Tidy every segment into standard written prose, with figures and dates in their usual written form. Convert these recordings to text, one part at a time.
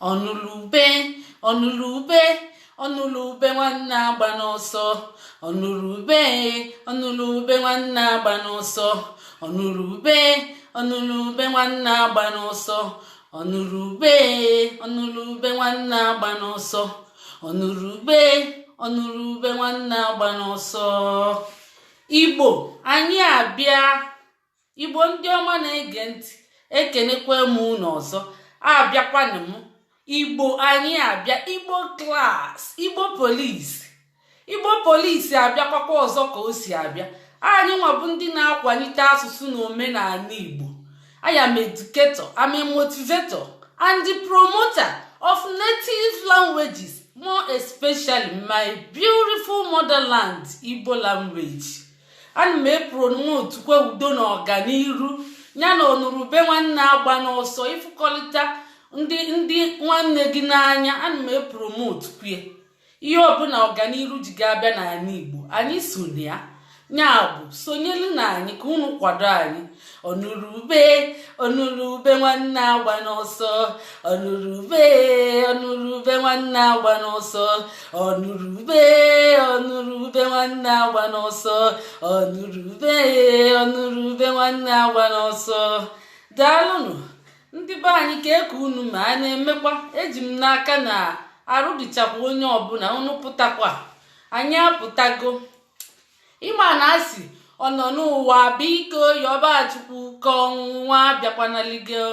Ọnụlube, ọnụlube, ọnụlube nwanne agba n'ọsọ. Ọnụlube, ọnụlube nwanne agba n'ọsọ. Ọnụlube, ọnụlube nwanne agba n'ọsọ. Ọnụrube, ọnụrube nwanne agba n'ọsọ. Ọnụrube, ọnụrube nwanne agba n'ọsọ. Igbo anyị abịa. Igbo ndị ọma na-ege ntị, ekenekwa m unu ọzọ. Abịakwanụ m. Igbo anyị abịa. Igbo class, Igbo police, Igbo police abịakwakwa ọzọ ka o si abịa. Anyị nwabụ ndị na-akwalite asụsụ na omenala Igbo. I am educator, I'm a motivator and the promoter of native languages, more especially my beautiful motherland, Igbo language. Ana m epromotukwa udo na ọganiru ya na ọnụrube nwanne agba n'ọsọ, ịfụkọrịta ndị nwanne gị n'anya. Ana m epromotukwu ihe ọbụla ọganiru ji ga-abịa n'ala Igbo. Anyị so na ya. Ya bụ, sonyelu na anyị ka unu kwado anyị. Ọnụrube, ọnụrube nwanne agba n'ọsọ. Ọnụrube, ọnụrube nwanne agba n'ọsọ. Ọnụrube, ọnụrube nwanne agba n'ọsọ. Ọnụrube, ọnụrube nwanne agba n'ọsọ. Daalụnụ, ndị be anyị. Ka eke unu ma a na-emekwa, eji m n'aka na arụ dịchakwa onye ọbụla. Unu pụtakwa, anyị apụtago. Ịma na asị ọ nọ n'ụwa, biko yọba Chukwu ka ọnwụnwa bịakwanaligo.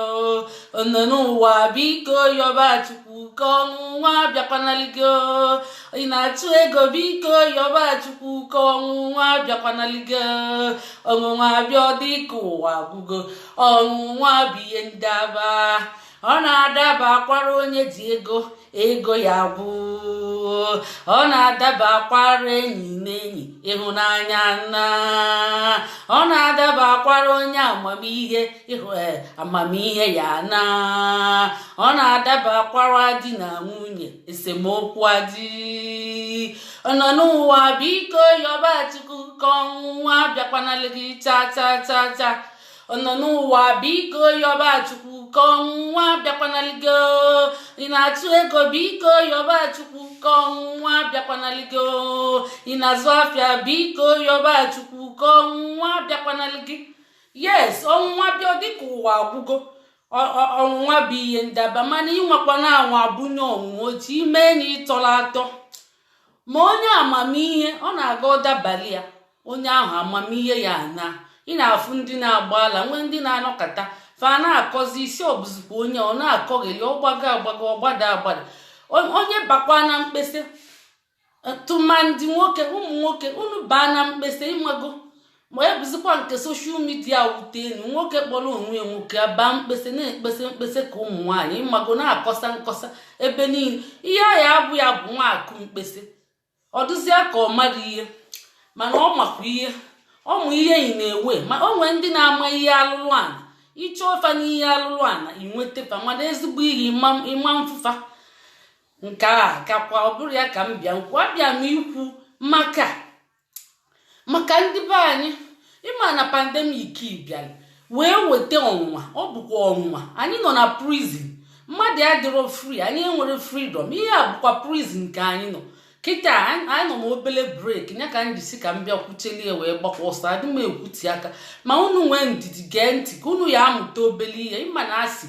Ọ nọ n'ụwa, biko yọba Chukwu ka ọnwụnwa bịakwanaligo. Ị na-achụ ego, biko yọba Chukwu ka ọnwụnwa bịakwanaligo. Ọnwụnwa bịa, ọ dị ka ụwa gwụgo. Ọnwụnwa bụ ihe ndaba, ọ na-adaba akwara onye ji ego, ego ya gwụ. Ọ na-adaba akwara enyi na enyi, ịhụnanya na ọ na-adaba akwara onye amamihe, ịhụ amamihe ya na ọ na-adaba akwara di na nwunye, esemokwu adị. Ọ nọ n'ụwa, biko yọba Chukwu ka ọnwụnwa bịakwanalị gị cha cha cha cha. Ọ nọ n'ụwa, biko yọba Chukwu ka ọnwụnwa bịakwanalịgo. Ị na-achụ ego, biko yọba Chukwu ka ọnwụnwa bịakwanalịgo. Ị na-azụ afịa, biko yọba Chukwu ka ọnwụnwa bịakwanalị. Yes, ọnwụnwa bịa, dịka ụwa agwụgo. Ọnwụnwa bụ ihe ndaba, mana ịnwakwana anwa abụnye ọnwụnwa otu ime enyi ịtọrọ atọ. Ma onye amamihe, ọ na-aga ọdabalị ya, onye ahụ amamihe ya ana. Ị na-afụ ndị na-agba ala, nwee ndị na-anọkọta fa na-akọzi isi ọbụzikwa onye ọ na-akọgheli, ọgbago agbago, ọgbada agbada. Onye bakwa na mkpesa, tụmandị nwoke, ụmụ nwoke, unu baa na mkpesa, ịmago ma ebuzikwa nke social media wute enu. Nwoke kpọrọ onwe ya nwoke baa mkpesa, na-ekpesa mkpesa ka ụmụ nwaanyị, ịmago, na-akọsa nkọsa ebe niile. Ihe a ya abụ ya bụ nwaakụ mkpesa. Ọ dụzịa ka ọ mara ihe, mana ọ makwa ihe, ọmụ ihe ị na-ewe. Ma o nwee ndị na-ama ihe alụlụ ana, ịchọ ọfa n'ihe alụlụ ana, inweta mana ezigbo ihe ịma mfụfa. Nke a kakwa ọ bụrụ ya ka m bịa nkwu. Abịa m ikwu maka ndị be anyị. Ịma na pandemic bịara wee weta ọnwụnwa. Ọ bụkwa ọnwụnwa. Anyị nọ na prison, mmadụ adịrọ free, anyị enwere freedom. Ihe a bụkwa prison ka anyị nọ kịta. Anyị nọ n'obele break ya ka m jisi ka m bịa kwuchelie wee gbakwa ọsọ. Adị m ekwuti aka, ma unu nwee ndidi gee ntị ka unu ya amụta obele ihe. Ịma na asị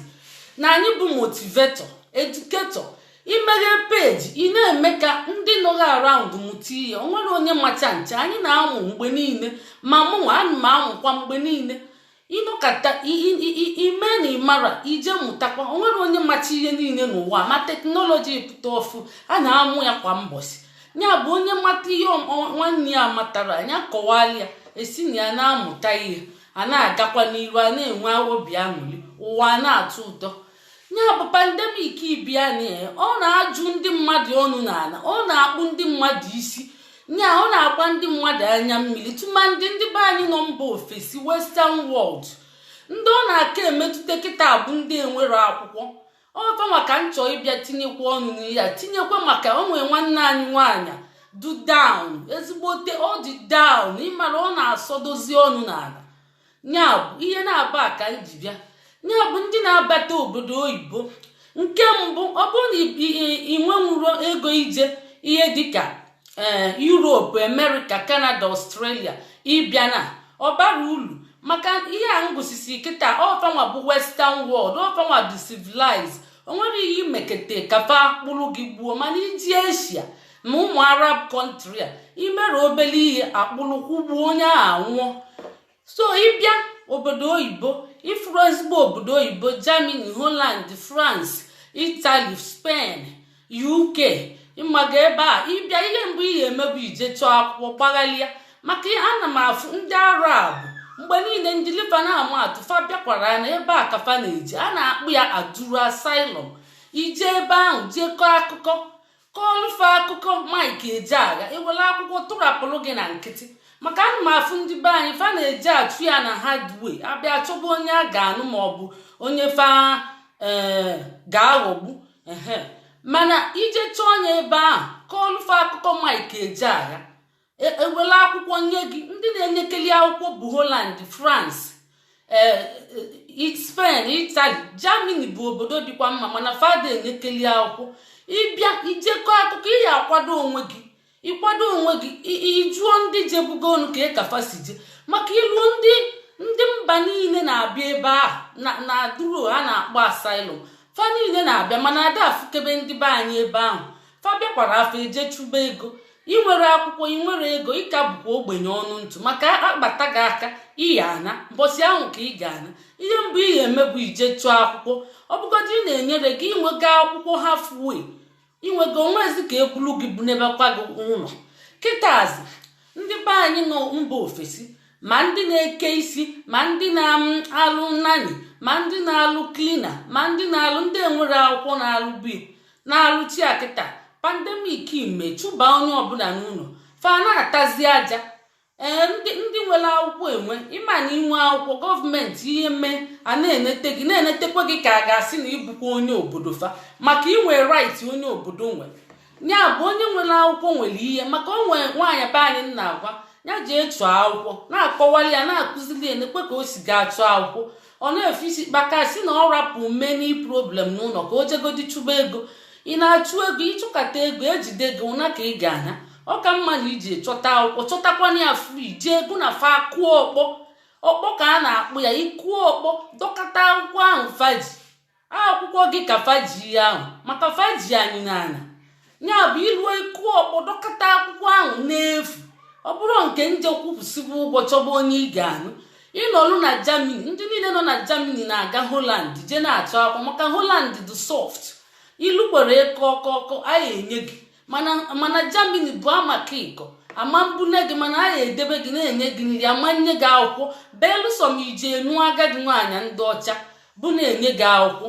na anyị bụ motivator, educator. Imeghe peji, ị na-eme ka ndị nọghị around mụta ihe. O nwere onye macha nche. Anyị na-amụ mgbe niile, ma mụnwa ana m amụkwa mgbe niile. Ịnọkata ime na ịmara ije mụtakwa. O nwere onye macha ihe niile n'ụwa. Ma technology pụta ọfụ, a na-amụ ya kwa mbọsị. Ya bụ, onye mata ihe nwanne ya matara, anya kọwala ya, esi na ya na-amụta ihe, a na-agakwa n'iru, a na-enwe obi aṅụrị, ụwa na-atọ ụtọ. Ya bụ, pandemic bịa na ọ na-ajụ ndị mmadụ ọnụ n'ala, ọ na-akpụ ndị mmadụ isi, nya ọ na-agba ndị mmadụ anya mmiri, tụmadị ndị be anyị nọ mba ofesi, western world. Ndị ọ na-aka emetụta kịta bụ ndị enwere akwụkwọ ọfa. Maka nchọ ịbịa tinyekwa ọnụ n'ihe a, tinyekwa maka onwe nwanne anyị nwaanyị du down, ezigbote ọ dị down. Ịmara ọ na-asọdozi ọnụ n'ala. Ya bụ ihe na-aba ka m ji bịa. Ya bụ, ndị na-abata obodo oyibo. Nke mbụ, ọ bụrụ na ị nwenwuro ego ije ihe dịka ee Europe, America, Canada, Australia, ịbịa na ọ bara ulu, maka ihe a ngosisi kịta, ọfanwa bụ Western world, ọfanwa dị civilized. O nwere ihe imekete kafa kpụrụ gị gbuo. Mana iji Asia ma ụmụ Arab country a, imere obele ihe, akpụrụ kwụgbuo onye ahụ, anwụọ. So ịbịa obodo oyibo, ifuru ezigbo obodo oyibo: Germany, Holland, France, Italy, Spain, UK, ịmaga ebe a ịbịa, ihe mbụ ihe emebu, ije chọọ akwụkwọ, gbaghalịa. Maka ana m afụ ndị Arab mgbe niile, ndị liva na-ama atụ, fa bịakwara na ebe a kafa na-eji a na-akpụ ya aduru asylum. Ije ebe ahụ, jee kọọ akụkọ, kọọlụfe akụkọ Mike Ejeagha, ewere akwụkwọ tụrapụrụ gị na nkịtị. Maka ana m afụ ndị be anyị, fa na-eji achụ ya na hardway, abịa chọba onye a ga-anụ maọbụ onye fa ee ga-aghọgbu ehe. Mana ije chọọ onye ebe ahụ, kọọlụfe akụkọ Mike Ejeagha, ewere akwụkwọ nye gị. Ndị na-enyekeli akwụkwọ bụ Holland, France, ee, Spain, Italy. Germany bụ obodo dịkwa mma, mana fada enyekeli akwụkwọ. Ịbịa, ijekọ akụkọ, ị ya akwado onwe gị, ịkwado onwe gị, ịjụọ ndị jebugonu ka ịkafa si je. Maka ilu ndị mba niile na-abịa ebe ahụ na duro a na-akpọ asylum, fa niile na-abịa, mana ada afụkebe ndị be anyị ebe ahụ. Fa bịakwara afọ eje chụba ego. Ị nwere akwụkwọ, ị nwere ego, ịka bụkwa ogbenye ọnụ ntụ, maka akpata gị aka iya ana mbọsị ahụ ka ị ga-ana. Ihe mbụ ị ga-eme bụ ije chụọ akwụkwọ. Ọ bụgodị ị na-enyere gị inwega akwụkwọ halfway, inwega onwezi ka ebulu gị bunebekwa gị ụlọ. Kịtazi, ndị be anyị nọ mba ofesi, ma ndị na-eke isi, ma ndị na-alụ nanny, ma ndị na-alụ cleaner, ma ndị na-alụ, ndị enwere akwụkwọ na-alụ bi na-alụ chi a, kịta pandemic ime chụba onye ọbụla n'ụlọ, fa na-atazi aja. Ee, ndị nwere akwụkwọ enwe, ịma na inwe akwụkwọ, gọọmenti ihe mee a na-enete gị, na-enetekwa gị ka a ga-asị na ịbụkwa onye obodo fa, maka inwe right onye obodo nwe. Ya bụ, onye nwere akwụkwọ nwere ihe. Maka onwe nwaanyị be anyị na-agwa ya jee chụọ akwụkwọ, na-akọwali ya, na-akụzili ya, nekwe ka o si gaa chụọ akwụkwọ. Ọ na-efe isi kpaka si na ọ rapụ many problem n'ụlọ ka o jegodi chụba ego. Ị na-achụ ego, ịchụkata ego, ejide gị ụna ka ị ga-ana. Ọ ka mma na iji chọta akwụkwọ, chọtakwana ya free, jee ego na fa kụọ ọkpọ. Ọkpọ ka a na-akpụ ya. Ịkụọ ọkpọ, dọkata akwụkwọ ahụ faji akwụkwọ gị ka faji ihe ahụ, maka faji anyị n'ala. Ya bụ, iluo, ịkụọ ọkpọ, dọkata akwụkwọ ahụ n'efu. Ọ bụrụ nke nje kwupụsịbụ ụgwọ, chọba onye ị ga-anụ. Ịnọlụ na Germany, ndị niile nọ na Germany na-aga Holland jee na-achọ akwụkwọ, maka Holland dị soft. Ilu kwere ịkọ ọkọ ọkọ a enye gị, mana Germany bụ amaka ịkọ ama mbune gị, mana a edebe gị, na-enye gị nri, ama nye gị akwụkwọ, belụsọ ma ije enu agadi nwaanyị ndị ọcha bụ na-enye gị akwụkwọ.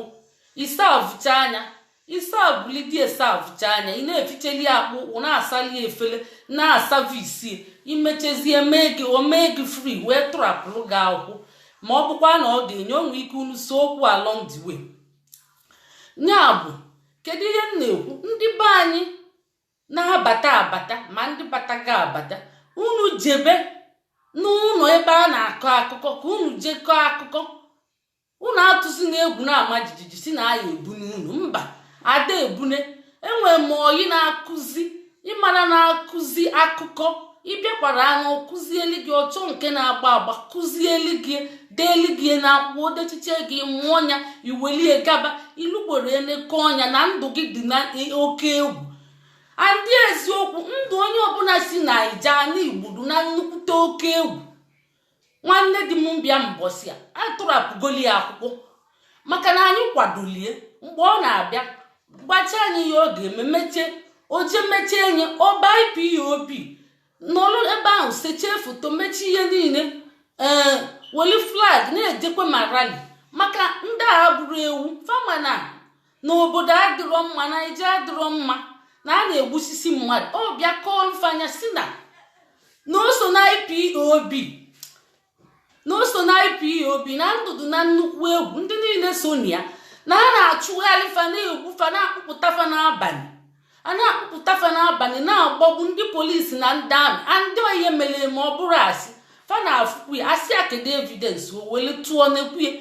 Isa avụcha anya, isa abụlidi, esa avụcha anya, ị na-eficheli akpụ ụkwụ, na-asali efere, na-asa visie, imechezie mee gị, o mee gị free, wee tụrapụrụ gị akwụkwọ. Ma ọ bụkwa na ọ ga-enye onwe ike unu so okwu along the way. Ya bụ, kedu ihe m na-ekwu? Ndị be anyị na-abata abata, ma ndị bataga abata, unu jebe n'ụlọ ebe a na-akọ akụkọ ka unu jekọọ akụkọ. Unu atụzi na egwu na-ama jijiji si na aya ebune unu. Mba, ada ebune. Enwere m oyi na-akụzi, ịmara na-akụzi akụkọ. Ịbịakwara anya, kụzieli gị ọchọ nke na-agba agba, kụzieli gị, deeli gị na akwụkwọ odechiche gị, mụọ ya, iwelie gaba. Ilugboro enekọ ọnya na ndụ gị dị na oke egwu. Adị eziokwu, ndụ onye ọbụla si Naija na Igbudu na nnukwute oke egwu. Nwanne di m bịa mbọsị a, atụrapụgoli ya akwụkwọ, maka na anyị kwadolie mgbe ọ na-abịa gbacha anyị ihe ọ ga-eme, mechie oje, mechie nye ọba IPOB nọrọ ebe ahụ, sechie foto, mechie ihe niile, ee, weli flag na-ejekwe ma rally. Maka ndị a bụrụ ewu fama na n'obodo adịrọ mma, Naija adịrọ mma, na a na-egbusisi mmadụ. Ọ bịa kọọlụfanya si na o so na IPOB, na o so na IPOB, na ndụdụ na nnukwu egwu. Ndị niile so na ya, na a na-achụgharị fa, na-egbu fa, na-akpụpụta fa n'abalị, a na-akpụpụta fa n'abalị, na-agbagbu ndị polisi na ndị amị. Ndị ihe mere, ma ọ bụrụ asị, fa na-afụkwu ya asị ya, kedu evidence? O wele tụọ n'ekwu ya.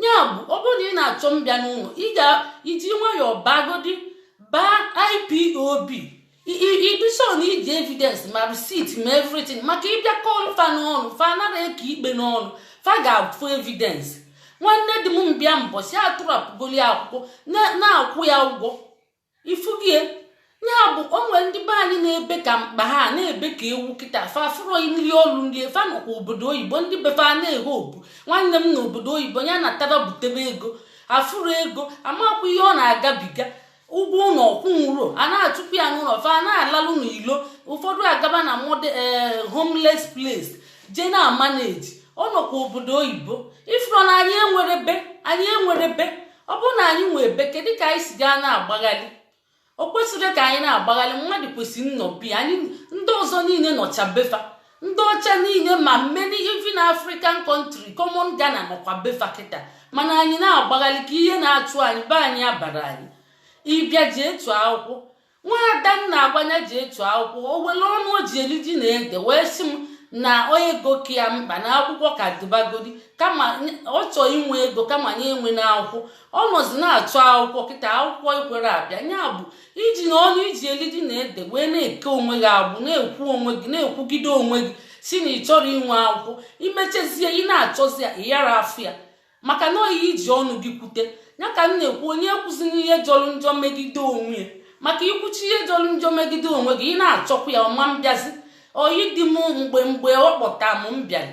Ya bụ, ọ bụrụ na ị na-achọ mbịa n'ụlọ, ị ga-iji nwayọọ bagodi baa IPOB, iduso na iji evidence, ma receipt, ma everything, maka ịbịa kọlụ fa n'ọnụ, fa anaghị eke ikpe n'ọnụ, fa ga-afụ evidence. Nwanne di m mbịa mbọsi atụrapụgoli akwụkwọ na-akwụ ya ụgwọ ifugie. Ya bụ, o nwere ndị be anyị na-ebe ka mkpa ha na-ebe ka ewu kịta, fa fụrọ nri olu ndị fa nọkwa obodo oyibo, ndị befa na-ehe obu. Nwanne m n'obodo oyibo ya na-ataba butebe ego, afụrụ ego, amakwa ihe ọ na-agabiga. Ụgwọ ụlọ ọkwụnwuro, a na-achụpụ ya n'ụlọ, fa na-alalụ n'ilo, ụfọdụ agaba na mode homeless place jee na manage. Ọ nọkwa obodo oyibo. Ifuru na anyị enwere be, anyị enwere be. Ọ bụrụ na anyị nwee be, kedu ka anyị si gaa na-agbagharị? O kwesịrị ka anyị na-agbagharị. Mmadụ kwesịrị nnọ bi anyị. Ndị ọzọ niile nọcha befa, ndị ọcha niile, ma many even African country, common Ghana, nọkwa befa kịta, mana anyị na-agbagharị ka ihe na-achụ anyị. Be anyị abara anyị. Ịbịa ji etu akwụkwọ, nwaada m na-agbanya ji etu akwụkwọ, o were ọnụ o ji eri ji na ede wee sị m na ego ka ya mkpa, na akwụkwọ ka dịbagodi, kama ọ chọọ inwe ego kama ya enwe na akwụkwọ. Ọ nọzi na-achọ akwụkwọ kịta, akwụkwọ ekwere abịa. Ya bụ, iji na ọnụ iji eri ji na ede wee na-eke onwe gị agbụ, na-ekwu onwe gị, na-ekwugide onwe gị, si na ị chọrọ inwe akwụkwọ, imechezie ị na-achọzi ya, ịyara afụ ya, maka na oyi iji ọnụ gị kwute ya. Ka m na-ekwu, onye ekwuzina ihe jọrọ njọ megide onwe ya, maka ikwuchi ihe jọrọ njọ megide onwe gị, ị na-achọkwa ya ọma mbịazi. Oyi dị m mgbe mgbe ọ kpọta m, m bịara,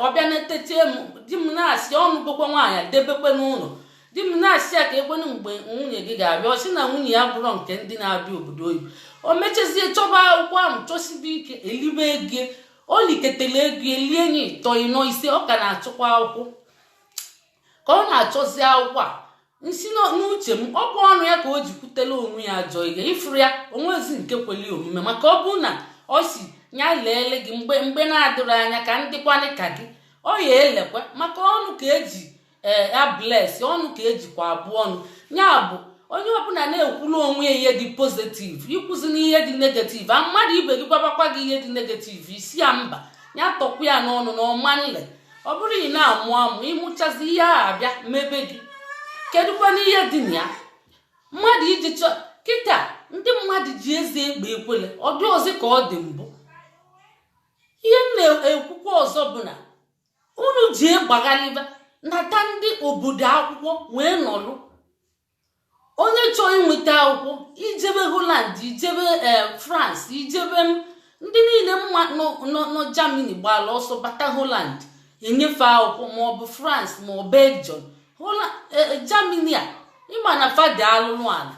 ọbịa na-etete m, di m na-asị ọnụ gokwa nwaanyị debekwe n'ụlọ. Di m na-asị ya ka ekwenụ mgbe nwunye gị ga-abịa. Ọ sị na nwunye ya bụrụ nke ndị na-abịa obodo oyibo. O mechezie chọba akwụkwọ ahụ, chọsibe ike, elibe ego, o liketele ego, elie nye ịtọ, ịnọ, ise, ọ ka na-achọkwa akwụkwọ. Ka ọ na-achọzi akwụkwọ a, nsi n'uche m, ọ bụ ọnụ ya ka o ji kwutela onwe ya ajọ ihe. Ifuru ya onwezi nke kweli omume, maka ọ bụ na ọ si ya leele gị mgbe mgbe na-adịrị anya ka ndịkwanị ka gị, ọ ya elekwe, maka ọnụ ka eji ee ya bless, ọnụ ka ejikwa abụọ ọnụ. Ya bụ, onye ọbụla na-ekwuru onwe ya ihe dị positive, ikwuzi na ihe dị negative, a mmadụ ibe gị gwabakwa gị ihe dị negative, isi ya mba, ya tọkwu ya n'ọnụ na ọma nle. Ọ bụrụ ị na-amụ amụ, ịmụchazi ihe a abịa mebe gị, kedụkwana ihe dị na ya mmadụ iji chọọ kịta? Ndị mmadụ ji eze egbe ekwele, ọ dị ọzọ ka ọ dị mbụ. Ihe m na-ekwukwa ọzọ bụ na unu ji gbaghalịba nata ndị obodo akwụkwọ wee nọlụ. Onye chọọ inweta akwụkwọ, ijebe Holland, ijebe France, ijebe m, ndị niile mma nọ Germany gbara ọsọ bata Holland, enyefe akwụkwọ, maọbụ France, maọbụ Belgium, Germany a. Ịma na fadị alụlụ ala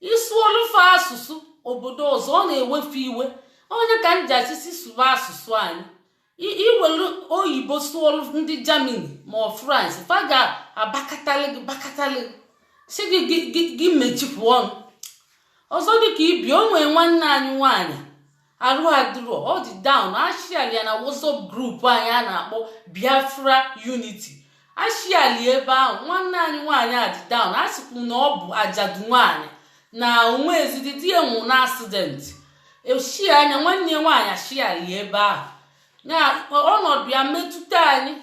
isuolufe asụsụ obodo ọzọ, ọ na-ewefe iwe. Onye ka m ji asịsị sụba asụsụ anyị. Iwere oyibo sụọlụ ndị Germany ma ọ France, fa ga-abakatalị gị, bakatalị gị, si gị gị mechipụ ọnụ. Ọzọ dịka ibi, o nwee nwanne anyị nwaanyị arụ adịrọ, ọ dị down, ashiali ya na WhatsApp group anyị a na-akpọ Biafra Unity. Ashiali ebe ahụ, nwanne anyị nwaanyị a dị down, a sịkwu na ọ bụ ajadu nwaanyị na onwe ezidi, di ya nwụ na accident. Eshie anya nwanne ya nwaanyị ashiali ebe ahụ ya, ọnọdụ ya metụta anyị,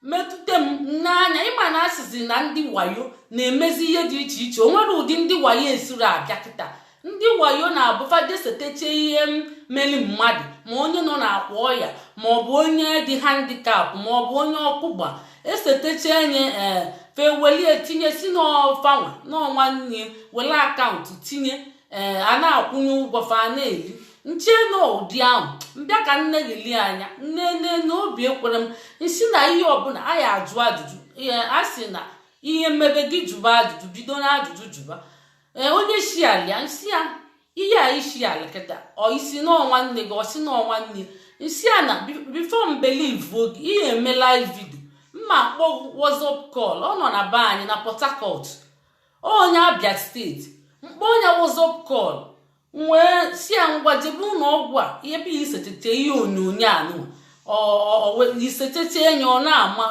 metụta m n'anya. Ịma na asịzi na ndị wayo na-emezi ihe dị iche iche. O nwere ụdị ndị wayo esiri abịa kịta. Ndị wayo na-abụfa deseteche ihe meli mmadụ, ma onye nọ n'akwa ọya, ma ọ bụ onye dị handicap, ma ọ bụ onye ọkụgba, eseteche nye ee fewelie tinye si n'ọfanwa n'ọnwa nne, were account tinye, ee a na-akwụnye ụgwọ, fa na-eli nche n'ụdị ahụ. Mbịa ka nne gheli anya nne nne na obi ekwere m nsi na ihe ọbụla a ya ajụ ajụjụ. A sị na ihe mmebe gị jụba ajụjụ, bido na ajụjụ jụba. Ee, onye shi ala nsị ya, ihe a isi ala kịta, ọ isi n'ọnwa nne gị, ọ si n'ọnwa nne nsị a na before m believe oge ihe eme live video, mma akpọ WhatsApp call. Ọ nọ na be anyị na Port Harcourt, onye Abia Steeti. Mkpọ onye WhatsApp call wee si ya, ngwa, jebe ụlọ ọgwụ a ebe isetete ihe onyonyo anụ, isetete enyi, ọ na-ama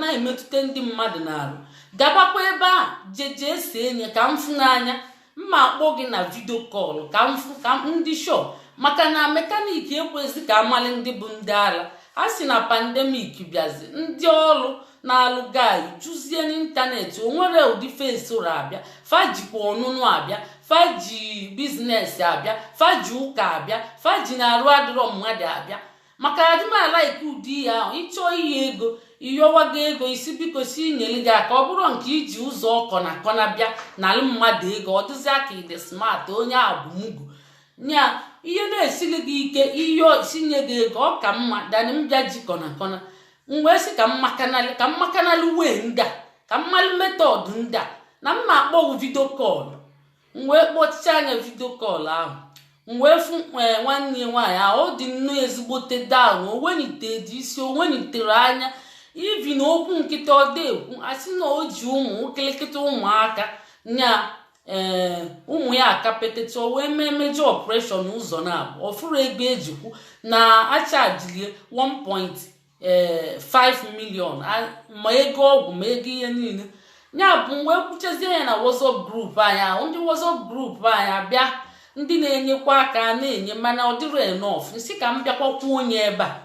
na-emetụta ndị mmadụ n'arụ, gabakwa ebe a, jejee see enyi ka m fụ n'anya. Mma akpọ gị na video call ka m fụ ka ndị shọ, maka na mechanic ekwezi ka amali ndị bụ ndị ala. A sị na pandemic bịazi, ndị ọrụ na ndị na-arụ ọrụ na-enwezi problem. Na-alụ guy juzie n'ịntanetị. O nwere ụdị fesoro abịa, fa jikwa ọnụnụ abịa, fa ji business abịa, fa ji ụka abịa, fa ji na-arụ adịrọ mmadụ abịa. Maka adịmala ike ụdị ihe ahụ, ịchọọ ihe ego, ịyọwago ego, isi biko si nyere gị aka. Ọ bụrụ nke iji ụzọ ọkọ na akọna bịa nalụ mmadụ ego, ọ dịzị aka ịdị smart. Onye ahụ bụ mugu nya. Ihe na-esili gị ike, ihe sinye gị ego, ọ ka mma dani mbịa ji kọna kọna. M wee sị ka mmakanalị wee ndị a, ka mmalụ method ndị a na mma akpọghị video call. M wee kpọchicha anya video call ahụ, m wee fụ nwanne ya nwaanyị ahụ. Ọ dị nnọọ ezigbote down. O wenite dị isi, o wenitere anya ivi na okwu nkịta ọ dị ekwu. Asị na o ji ụmụ kịlịkịta ụmụaka nya, ee, ụmụ ya akapetete. O wee mee major operation ụzọ na-abụ ọfụrụ ego ejikwu na achajilie 1.5 million, ma ego ọgwụ ma ego ihe niile. Ya bụ, m wee kwuchezie ya na WhatsApp group anyị ahụ. Ndị WhatsApp group anyị abịa, ndị na-enyekwa aka na-enye, mana ọ dịrọ enough. Nsị ka m bịakwakwu onye ebe a,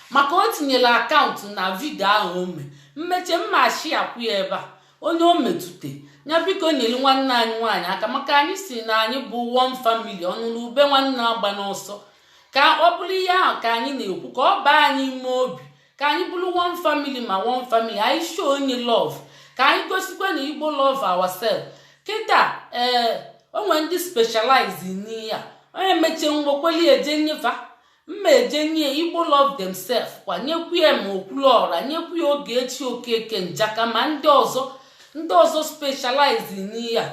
maka o tinyere account na video ahụ. O mee mmeche mma akwụ ya ebe a. Onye o metute ya, biko nyere nwanne anyị nwaanyị aka, maka anyị si na anyị bụ one family. Ọnụnụ ube nwanne agba n'ọsọ. Ka ọ bụrụ ihe ahụ ka anyị na-ekwu, ka ọ baa anyị ime obi, ka anyị bụrụ one family. Ma one family anyị show onye love, ka anyị gosikwa na Igbo love ourselves. Kịta ee, o nwere ndị specialize n'ihe a. Onye mechie ngwokweli eje nyefa mma, eje nye Igbo love themselves kwa, nyekwu ya ma Okwuluọra, nyekwu ya Ogechi Okeke Njaka, ma ndị ọzọ, ndị ọzọ specialize n'ihe a,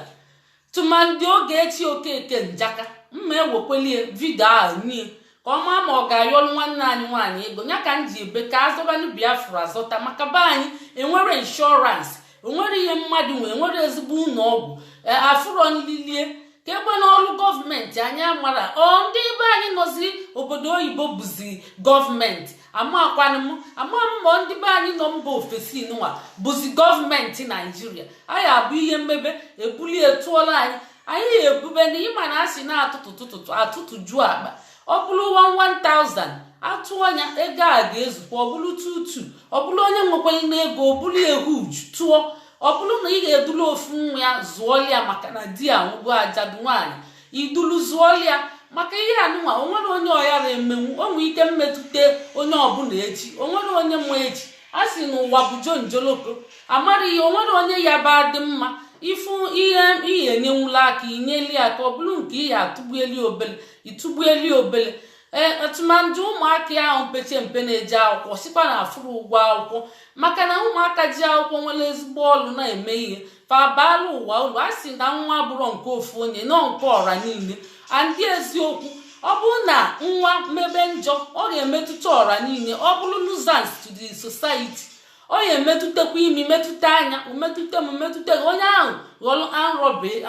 tụma ndị Ogechi Okeke Njaka. Mma ewekwelie video ahụ nye ka ọ maa ma ọ ga-ayọlụ nwanne anyị nwaanyị ego ya. Ka m ji ebe ka azọbanụ Biafra azọta, maka be anyị enwere insurance, enwere ihe mmadụ nwe, enwere ezigbo ụlọ ọgwụ, afụrọ nlilie ka ekwe n'ọrụ gọọmenti. Anyị amara ọ ndị be anyị nọzi obodo oyibo bụzi gọọmenti. Amakwanụ m, ama m ma ndị be anyị nọ mba ofesi nwa bụzi gọọmenti Naijiria. Anyị abụ ihe mmebe ebulie tụọla anyị, anyị ebube na ịma na asị na-atụtụ tụtụtụ atụtụ juo akpa. Ọ bụrụ 1000 atụọ ya, ego a ga-ezukwa. Ọ bụrụ 22, ọ bụrụ onye nwekwara n'ego, ọ bụrụ ehuj tụọ. Ọ bụrụ na ị ga-edulu ofu nwa ya zụọla ya, maka na di ya nwụgo, ajadu nwaanyị idulu zụọla ya. Maka ihe anụnwa, o nwere onye ọyara emenwu, o nwere ike mmetụta onye ọbụla echi. O nwere onye mma echi. A sị na ụwa bụ jonjoloko, amara ihe. O nwere onye ya ba dị mma. Ịfụ ihe ihe enyenwula aka, inyeli ya, ka ọ bụrụ nke ihe atụgbueli obele, ịtụgbueli obele. Ee, atụmandụ ụmụaka ahụ mpeche mpe na-eje akwụkwọ, sikwa na afụrụ ụgwọ akwụkwọ, maka na ụmụaka ji akwụkwọ nwere ezigbo ọlụ na-eme ihe fa baala ụwa uru. A sị na nwa bụrụ nke ofu onye nọ, nke ọra niile. Andị eziokwu, ọ bụrụ na nwa mebe njọ, ọ ga-emetụta ọra niile. Ọ bụrụ nuisance to the society, ọ ga-emetụtakwa imi, metụta anya, metụta m, metụta gị. Onye ahụ ghọrọ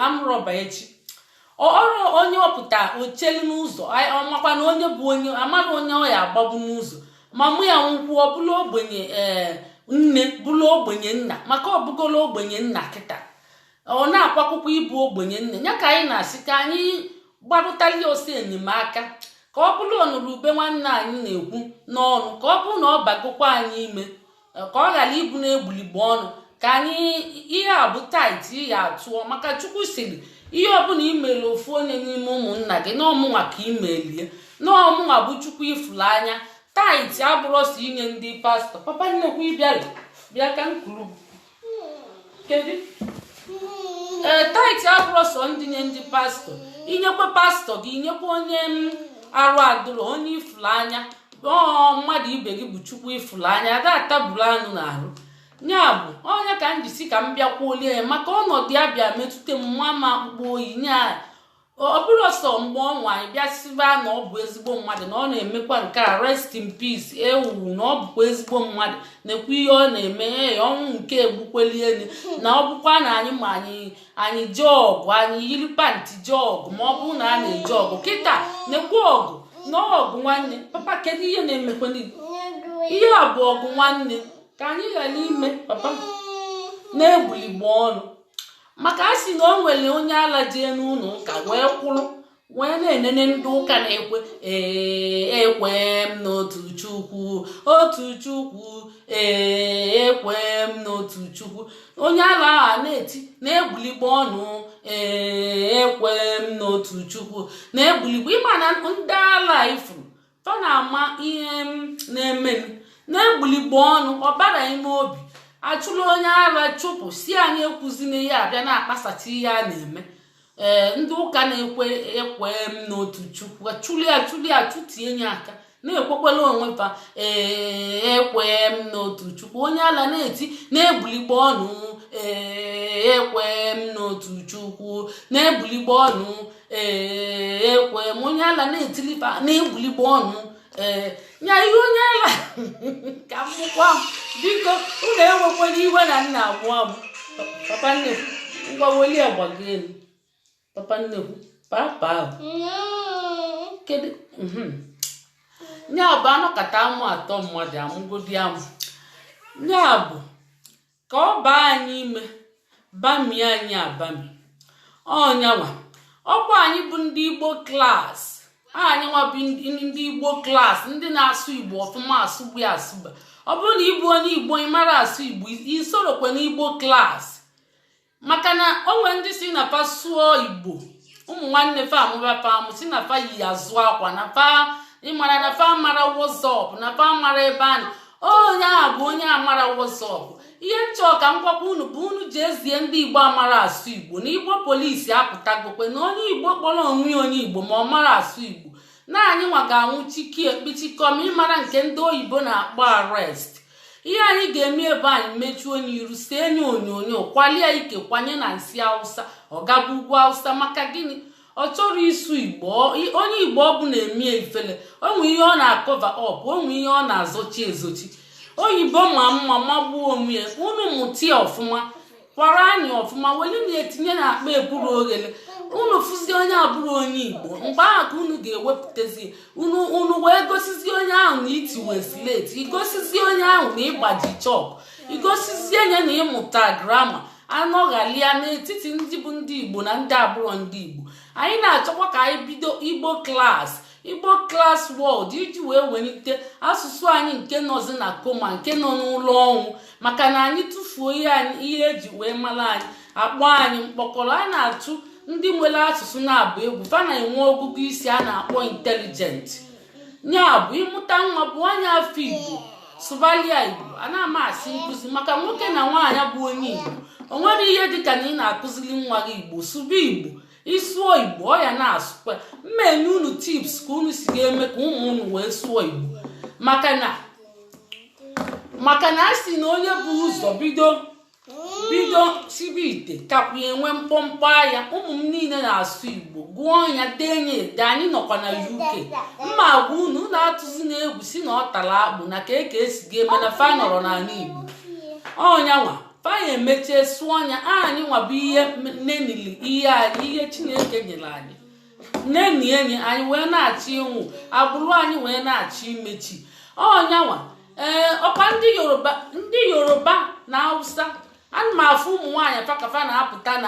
amrọba echi, ọrụ onye ọpụta ochelu n'ụzọ, ọmakwa na onye bụ onye amara onye ọ ya agbagbu n'ụzọ. Ma mụ ya nkwụ, ọ bụrụ ogbenye ee nne, bụrụ ogbenye nna, maka ọ bụgolo ogbenye nna kịta, ọ na-akwakwụkwọ ịbụ ogbenye nne ya. Ka anyị na-asị ka anyị gbarụtali ọsọ enyemaka, ka ọ bụrụ ọnụrụ ube nwanne anyị na-ekwu n'ọnụ, ka ọ bụrụ na ọ bagokwa anyị ime, ka ọ ghara ịbụ na-egbuligbo ọnụ. Ka anyị ihe a bụ tithe ya atụọ, maka Chukwu siri ihe ọbụla imere ofu onye n'ime ụmụnna gị, na ọmụnwa ka imelie, na ọmụnwa bụ Chukwu ifuru anya. Tithe abụrụ ọsọ inye ndị pastọ. Papa nnekwu, ịbịala, bịa ka m kwuru. Kedu? Ee, tithe abụrụ sọ ndị nye ndị pastọ. Inyekwa pastọ gị, inyekwa onye m arụ adụrụ, onye ifuru anya. Ọ mmadụ ibe gị bụ Chukwu ifuru anya ada ataburu anụ na-arụ ya. Bụ onye ka m jisi ka m bịakwuolie ya, maka ọnọdụ ya bịa metụta m nwa m akpụkpọ oyi nya. Ọ bụrụ sọ mgbe ọnwa anyị bịa siba na ọ bụ ezigbo mmadụ, na ọ na-emekwa nke a. Rest in peace. Ewu na ọ bụkwa ezigbo mmadụ, na-ekwu ihe ọ na-eme. Ee, ọnwụ nke egbukweli elu na ọ bụkwa na anyị ma anyị jee ọgụ, anyị yiri pant jee ọgụ. Ma ọ bụrụ na a na-eje ọgụ kịta, na-ekwu ọgụ na ọgụ nwanne. Papa, kedu ihe na-emekwa ihe a? Bụ ọgụ nwanne. Ka anyị ghara ime papa na-egbuligbo ọnụ, maka a sị na o nwere onye ala jee n'ụlọ ụka wee kwụrụ wee na-enene ndị ụka na-ekwe. Ee, ekwe m n'otu Chukwu, otu Chukwu. Ee, ekwe m n'otu Chukwu. Onye ala ahụ na-eti na-egbuligbo ọnụ. Ee, ekwe m n'otu Chukwu, na-egbuligbo. Ịma na ndị ala ifuru fa na-ama ihe m na-emenụ, na-egbuligbo ọnụ ọbara ime obi. Achụla onye ara chụpụ, si anyị ekwuzina ihe abịa na-akpasacha ihe a na-eme. Ee, ndị ụka na-ekwe ekwe m n'otu Chukwu, chụli ya, chụli ya, chụtie nye aka, na-ekwekwela onwe fa. Ee, ekwe m n'otu Chukwu. Onye ala na-eti na-egbuligbo ọnụ. Ee, ekwe m n'otu Chukwu, na-egbuligbo ọnụ. Ee, ekwe m. Onye ala na-etilifa, na-egbuligbo ọnụ. Ee, nya ihe onye ala ka m mụkwa m. Biko, unu enwekwala iwe na nna amụọ m. Papa nnekwu, ngwa, welie gbago elu. Papa nnekwu, papa ahụ kedu? Ya bụ anọkata amụ atọ mmadụ amụgodi amụ. Ya bụ ka ọ baa anyị ime, bamie anyị abami. Ọnyanwa ọkwa anyị bụ ndị Igbo Class. Anyị nwa bụ ndị Igbo Class, ndị na-asụ Igbo ọfụma, asụgbu ya asụgba. Ọ bụrụ na ịbụ onye Igbo, ị mara asụ Igbo, isorokwe n'Igbo Class, maka na o nwere ndị si na fa sụọ Igbo, ụmụ nwanne fa amụba fa amụ, si na fa yi azụ akwa na fa ịmara na fa mara WhatsApp, na fa mara ebe a. Onye a bụ onye amara WhatsApp. Ihe nchọ ka m gwakwa unu bụ unu ji ezie ndị Igbo amara asụ Igbo na Igbo Police apụtagokwe, na onye Igbo kpọrọ onwe ya onye Igbo ma ọ mara asụ Igbo, na anyị nwa ga-anwụ chiki ekpichikọm, ịmara nke ndị oyibo na-akpọ arrest. Ihe anyị ga-eme ebe anyị mechuo onye iru, see enye onyonyo, kwalie ike, kwanye na nsị Awụsa, ọ gaba ugwu Awụsa. Maka gịnị? Ọ chọrọ ịsụ Igbo. Onye Igbo ọ bụ na-eme ifele onwe ihe ọ na-acover up, onwe ihe ọ na-azochi ezochi. Oyibo ma mma magbuo onwe ya. Unu mụta ya ọfụma, kwara anyị ọfụma, weli na-etinye na akpa eburu oghele. Unu fụzi onye abụrụ onye Igbo, mgbe ahụ ka unu ga-ewepụtazi unu, unu wee gosizi onye ahụ na itiwe slate, igosizi onye ahụ na ịgbaji chalk, igosizie ya na ịmụta grammar. Anọghalịa n'etiti ndị bụ ndị Igbo na ndị abụrọ ndị Igbo. Anyị na-achọkwa ka anyị bido Igbo Class, Igbo Class World, iji wee welite asụsụ anyị nke nọzi na coma, nke nọ n'ụlọ ọnwụ, maka na anyị tụfuo ihe anyị, ihe eji wee mara anyị, akpọ anyị mkpọkọrọ. A na-atụ ndị nwere asụsụ na-abụ egwu, fa na-enwe ọgụgụ isi a na-akpọ intelligent. Ya bụ ịmụta nwa bụ onye afọ Igbo, sụbalia Igbo. A na-ama asị nkụzi maka nwoke na nwaanyị bụ onye Igbo. O nwere ihe dịka na ị na-akụziri nwa gị Igbo, sụba Igbo. Ịsụọ Igbo, ọ ya na-asụkwa. Mma enye unu tips ka unu si ga-eme ka ụmụ unu wee sụọ Igbo, maka na a sị na onye bụ ụzọ bido bido sibe ite kakwa enwe mkpọmkpọ anya. Ụmụ m niile na-asụ Igbo, gụọ ya, dee ya ede. Anyị nọkwa na UK. Mma agwa unu, unu atụzi na egwu si na ọ tara akpụ na ka eke esi ga-eme na fa nọrọ n'ala Igbo. Ọnyanwa fa ya emechie sụọ ya. Anyị nwa bụ ihe nenili ihe anyị, ihe Chineke nyere anyị, neni enyi anyị wee na-achọ ịnwụ, agbụrụ anyị wee na-achọ imechi. Ọnyanwa ee, ọkwa ndị Yoruba, ndị Yoruba na Hausa, ana m afụ ụmụ nwaanyị fakafa na-apụta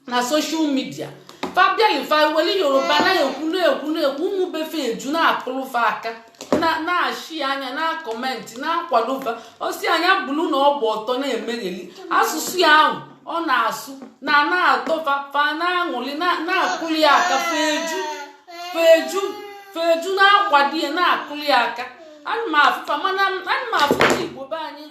na social media. Fabialifa weli Yoruba na-ekwu, na-ekwu, na-ekwu. Ụmụ befe eju na-akụrụfa aka, na-achị anya, na comment, na-akwadofa osi anya bụrụ na ọ gba ọtọ na-emegheli asụsụ ya ahụ ọ na-asụ na na-atọfa fa, na-aṅụli, na-akụli ya aka. Feju feju feju na-akwado ya, na-akụli ya aka. Ana m afụfa, mana ana m afụ ndị Igbo be anyị,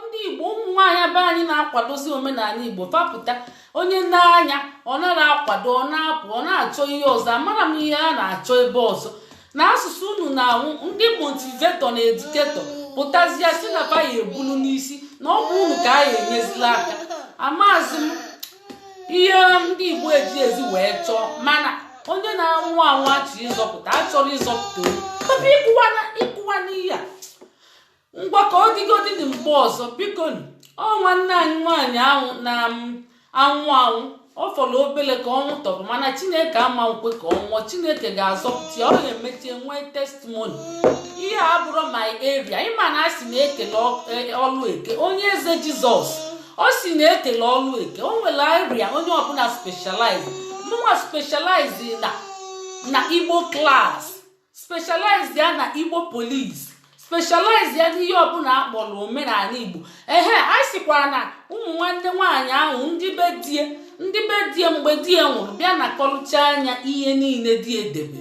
ndị Igbo, ụmụ nwaanyị be anyị na-akwadozi omenala Igbo. Fapụta onye na-anya, ọ nara akwado, ọ na-apụ, ọ na-achọ ihe ọzọ. Amara m ihe a na-achọ ebe ọzọ na asụsụ unu na-anwụ. Ndị motivator na educator pụtazie si na fa ya ebulu n'isi na ọ bụ unu ka a ya enyezila aka. Amazi m ihe ndị Igbo eji ezi wee chọọ, mana onye na-anwụ anwụ achọ ịzọpụta, achọrọ ịzọpụta onye. Papa, ịkụwa n'ihe a. Ngwa, ka ọ dịgodi dị mgbe ọzọ. Biko, ọ nwanne anyị nwaanyị ahụ na anwụ anwụ, ọ fọrọ obele ka ọnwụ tọpụ, mana Chineke ama nkwe ka ọ nwụọ. Chineke ga-azọpụta ya, ọ ga-emechi nwee testimony. Ihe a bụrụ my area. Ịma na a sị na ekele ọlụ eke onye eze Jizọs, ọ si na ekele ọlụ eke. O nwere area onye ọbụla specialize. Mụnwa specialize na Igbo Class, specialize ya na Igbo Police, specialize ya na Igbo Motivator, specialize ya na Specialize ya n'ihe ọbụla akpọrọ omenala Igbo. Ehe, a sịkwara na ụmụ nwanne nwaanyị ahụ, ndị be die, ndị be die mgbe di ya nwụrụ, bịa na kọlụcha anya ihe niile di edebe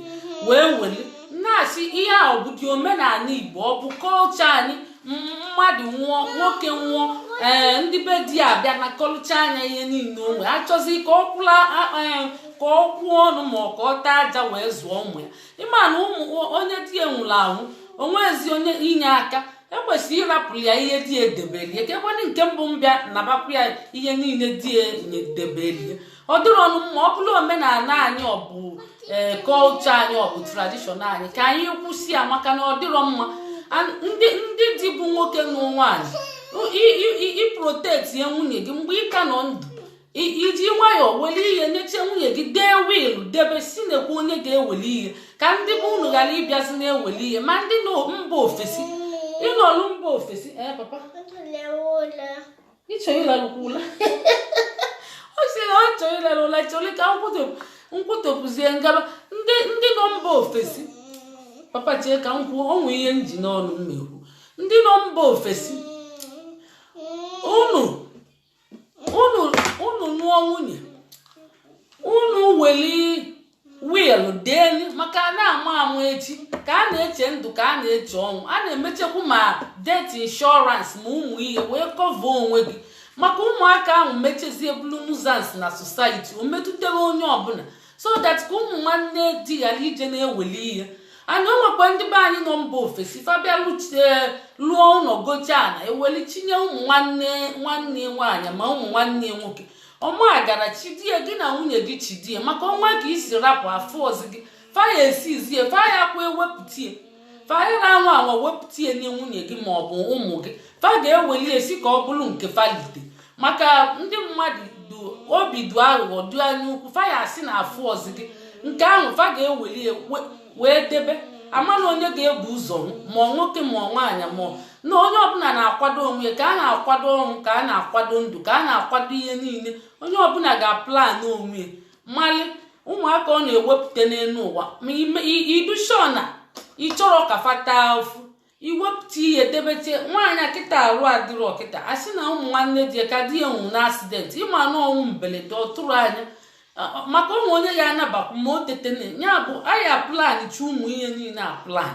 wee weli na-asị ihe a, ọ bụ dị omenala Igbo, ọ bụ kọlchọ anyị. Mmadụ nwụọ, nwoke nwụọ, ee, ndị be di ya abịa na kọlụcha anya ihe niile o nwe, achọzi ka ọ kwụla, ka ọ kwụọ ọnụ, ma ọ ka ọ taa aja wee zụọ ụmụ ya. Ịma na ụmụ onye di ya nwụrụ anwụ, onwezi onye inye aka, ekwesịrị ịrapụrụ ya ihe di edebelie, ka ekwenị nke mbụ mbịa nabakwa ya ihe niile di edebelie. Ọ dịrị ọnụ mma. Ọ bụrụ omenala anyị, ọ bụ ee kọlchọ anyị, ọ bụ tradition anyị, ka anyị kwụsị ya, maka na ọ dịrọ mma. Ndị di bụ nwoke nụ nwaanyị, iprotect ya nwunye gị mgbe ị ka nọ ndụ, iji nwayọọ were ihe nyechie nwunye gị, dee will, debe si nekwa onye ga-eweli ihe, ka ndị bụ unu ghara ịbịazi na-eweli ihe. Ma ndị nọ mba ofesi, ịnọlụ mba ofesi, ee, papa, ịchọ ịlalụkwa ụla, ọ sị na ọ chọrọ ịlala ụla, chọrọ ka nkwutopụzie ngaba. Ndị nọ mba ofesi, papa, chee ka m kwuo, onwe ihe nji n'ọnụ m ekwu. Ndị nọ mba ofesi, unu nụọ nwunye unu, weli will deeli, maka a na-ama ama echi, ka a na-eche ndụ, ka a na-eche ọnwụ, a na-emechekwu ma death insurance, ma ụmụ ihe wee cover onwe gị, maka ụmụaka ahụ mechezie bụrụ nuisance na society, o metụtara onye ọbụla, so that ka ụmụ nwanne di ghara ije na-eweli ihe anyị. O nwekwa ndị be anyị nọ mba ofesi, fabia lụọ ụlọ, gocha na eweli chinye ụmụ nwanne nwanne nwaanyị ma ụmụ nwanne nwoke. Ọma gara chidie gị na nwunye gị, chidie, maka ọnwa ka isi rapụ afọ ọzọ gị, faya esizie, faya kwa ewepụtie, faya na-anwa anwa wepụtie nye nwunye gị ma ọ bụ ụmụ gị, fa ga-eweli esi ka ọ bụrụ nke falite, maka ndị mmadụ obi du aghụghọ, du anya ukwu. Faya asị na afụ ọzọ gị nke ahụ, fa ga-eweli wee debe. Ama na onye ga-ebu ụzọ nwụ, ma ọ nwoke ma ọ nwaanyị, ma na onye ọbụla na-akwado onwe ya, ka a na-akwado ọnwụ, ka a na-akwado ndụ, ka a na-akwado ihe niile. Onye ọbụla ga-aplan onwe ya, mali ụmụaka ọ na-ewepụta n'elu ụwa. Ma idushona ị chọrọ ka fata ofu, iwepụta ihe debete nwaanyị kịta arụ adịrọ kịta, a sị na ụmụ nwanne di ya ka di ya nwụrụ na accident, ịma na ọnwụ mberede, ọ tụrụ anya, maka ụmụ onye ya anabakwu ma o tetene ya bụ aya. Plan chi ụmụ ihe niile a, plan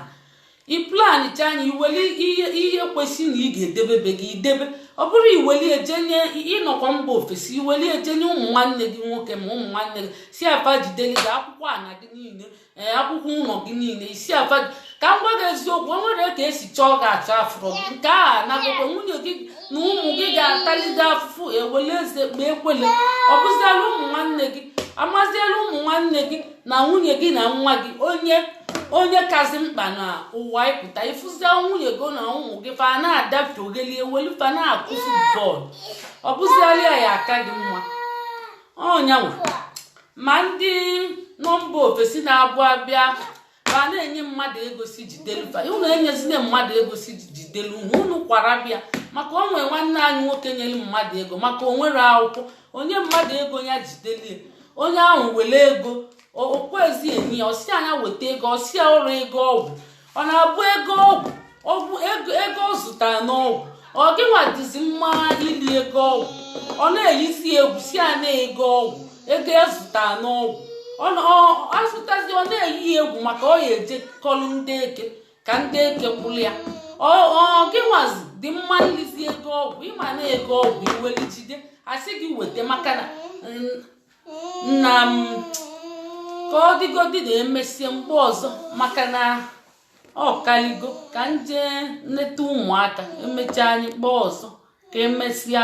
ị plan cha anya, iweli ihe kwesị na ị ga-edebebe gị idebe. Ọ bụrụ iweli ejenye ịnọkwa mba ofesi, iweli ejenye ụmụ nwanne gị nwoke ma ụmụ nwanne gị, si afa jidere gị akwụkwọ ana gị niile, ee, akwụkwọ ụlọ gị niile, isi afa. Ka m gwa gị eziokwu, o nwere ka esi chọọ gị achọ afụrọ gị nke a na-akwụkwọ, nwunye gị na ụmụ gị ga-atalide afụfụ, ewele eze kpee ekwele. Ọ bụziala ụmụ nwanne gị, amaziela ụmụ nwanne gị na nwunye gị na nwa gị, onye onye kazi mkpa na ụwa ịpụta ịfụzia nwunye gị na ụmụ gị, fa na-adafe ogeli, ewelu fa na-akụ football. Ọ bụziala ya aka gị mma ọnyanwa. Ma ndị nọ mba ofesi na-abụ abịa, fa na-enye mmadụ ego si jidelu fa, unu enyezina mmadụ ego si jidelu unu. Unu kwara bịa, maka onwe nwanne anyị nwoke nyere mmadụ ego, maka onwere akwụkwọ, onye mmadụ ego ya jidelie, onye ahụ were ego okwezi enyi ya, ọsi anya weta ego, ọsi ọrụ ego ọgwụ, ọ na-abụ ego ọgwụ, ọgwụ ego, ego ọ zụtara n'ọgwụ, ọ gịnwa dịzi mma ili ego ọgwụ, ọ na-eyizi egwu si a na ego ọgwụ, ego ya zụtara n'ọgwụ, ọ azụtazi, ọ na-eyi egwu, maka ọ ya eje kọlụ ndị eke ka ndị eke kwụrụ ya. Ọ gịnwazi dị mma nlizi ego ọgwụ, ịma na ego ọgwụ iweli jide, asị gị weta, maka na nna m ka ọ dịgodi na emesie mgbe ọzọ, maka na ọ kaligo ka m jee nleta ụmụaka. Emechaa, anyị kpọọ ọzọ. Ka emesịa.